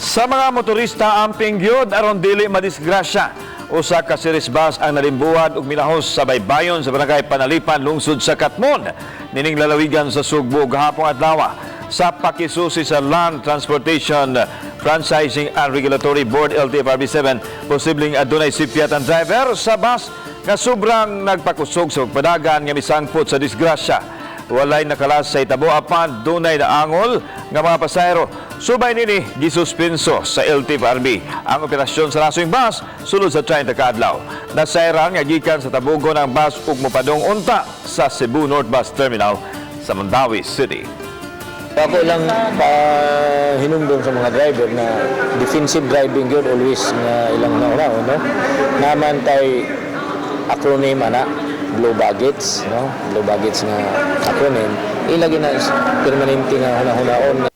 Sa mga motorista, amping gyud aron dili madisgrasya. Usa ka series bus ang nalimbuhan ug milahos sa baybayon sa Barangay Panalipan, lungsod sa Katmon, nining lalawigan sa Sugbo gahapong adlaw. Sa pakisusi sa Land Transportation Franchising and Regulatory Board, LTFRB 7, posibleng adunay sipyat ang driver sa bus nga sobrang nagpakusog sa pagpadagan nga misangpot sa disgrasya. Walay nakalas sa hitabo apan dunay naangol nga mga pasahero. Subay nini, gisuspenso sa LTFRB ang operasyon sa nasuyng bus sulod sa 30 ka adlaw. Nasayran nga gikan sa Tabogon ang bus ug mopadung unta sa Cebu North Bus Terminal sa Mandaue City. Ako lang pahinumdum sa mga driver na defensive driving yun always nga ilang nauna, no? Naman tay acronym ana, blue baggage, no? Blue baggage nga acronym. Ilagi na permanente nga huna-hunaon nga